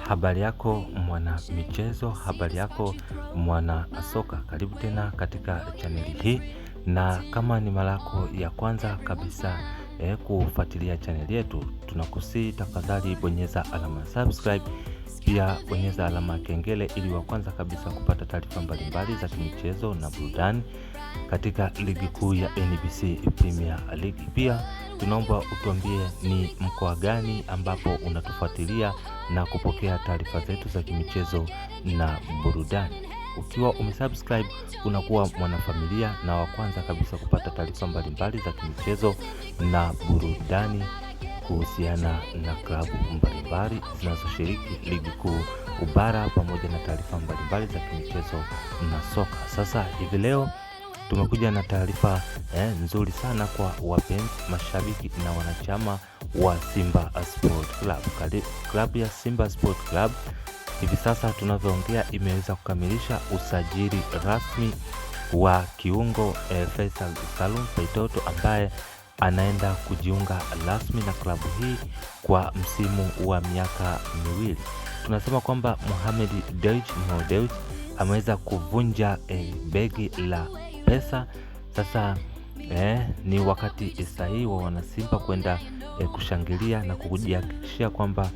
Habari yako mwana michezo, habari yako mwana soka, karibu tena katika chaneli hii, na kama ni mara yako ya kwanza kabisa kufuatilia chaneli yetu, tunakusii tafadhali bonyeza alama subscribe, pia bonyeza alama ya kengele ili wa kwanza kabisa kupata taarifa mbalimbali za kimichezo na burudani katika ligi kuu ya NBC Premier League. Pia tunaomba utuambie ni mkoa gani ambapo unatufuatilia na kupokea taarifa zetu za kimichezo na burudani. Ukiwa umesubscribe unakuwa mwanafamilia na wa kwanza kabisa kupata taarifa mbalimbali za kimichezo na burudani kuhusiana na klabu mbalimbali zinazoshiriki ligi kuu Ubara pamoja na taarifa mbalimbali za kimichezo na soka. Sasa hivi leo tumekuja na taarifa nzuri sana kwa wapenzi, mashabiki na wanachama wa Simba Sport Club. Klabu ya Simba Sport Club hivi sasa tunavyoongea imeweza kukamilisha usajili rasmi wa kiungo Faisal Salum Feitoto ambaye anaenda kujiunga rasmi na klabu hii kwa msimu wa miaka 2. Tunasema kwamba Mohamed Dewji Mo Dewji ameweza kuvunja begi la pesa. Sasa ni wakati sahihi wa wanasimba kwenda kushangilia na kujihakikishia kwamba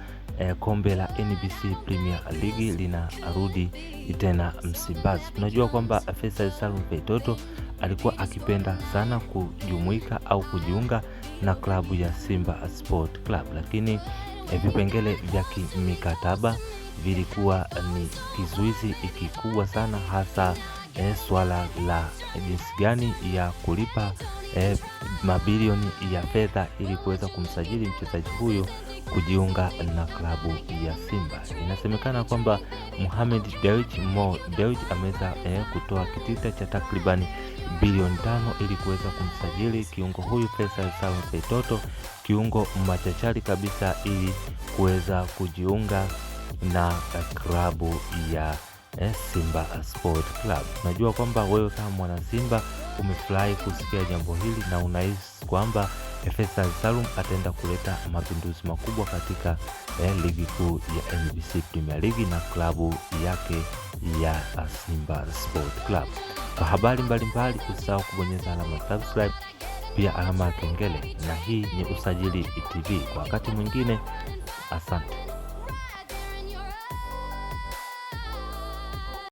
kombe la NBC Premier League linarudi tena Msimbazi. Tunajua kwamba Faisal Salum Feitoto alikuwa akipenda sana kujumuika au kujiunga na klabu ya Simba Sport Club, lakini vipengele vya kimikataba vilikuwa ni kizuizi kikubwa sana, hasa swala la jinsi gani ya kulipa mabilioni ya fedha ili kuweza kumsajili mchezaji huyo kujiunga na klabu ya Simba. Inasemekana kwamba Mohamed Dewji Mo Dewji ameweza kutoa kitita cha takribani bilioni 5 ili kuweza kumsajili kiungo huyu Faisal Salum Feitoto, kiungo machachari kabisa, ili kuweza kujiunga na klabu ya Simba Sport Club. Najua kwamba wewe kama mwana Simba umefurahi kusikia jambo hili na unahisi kwamba Faisal Salum ataenda kuleta mapinduzi makubwa katika ligi kuu ya NBC Premier League na klabu yake ya Simba Sport Club. Kwa habari mbalimbali usisahau kubonyeza alama subscribe, pia alama ya kengele, na hii ni Usajili TV. Kwa wakati mwingine, asante.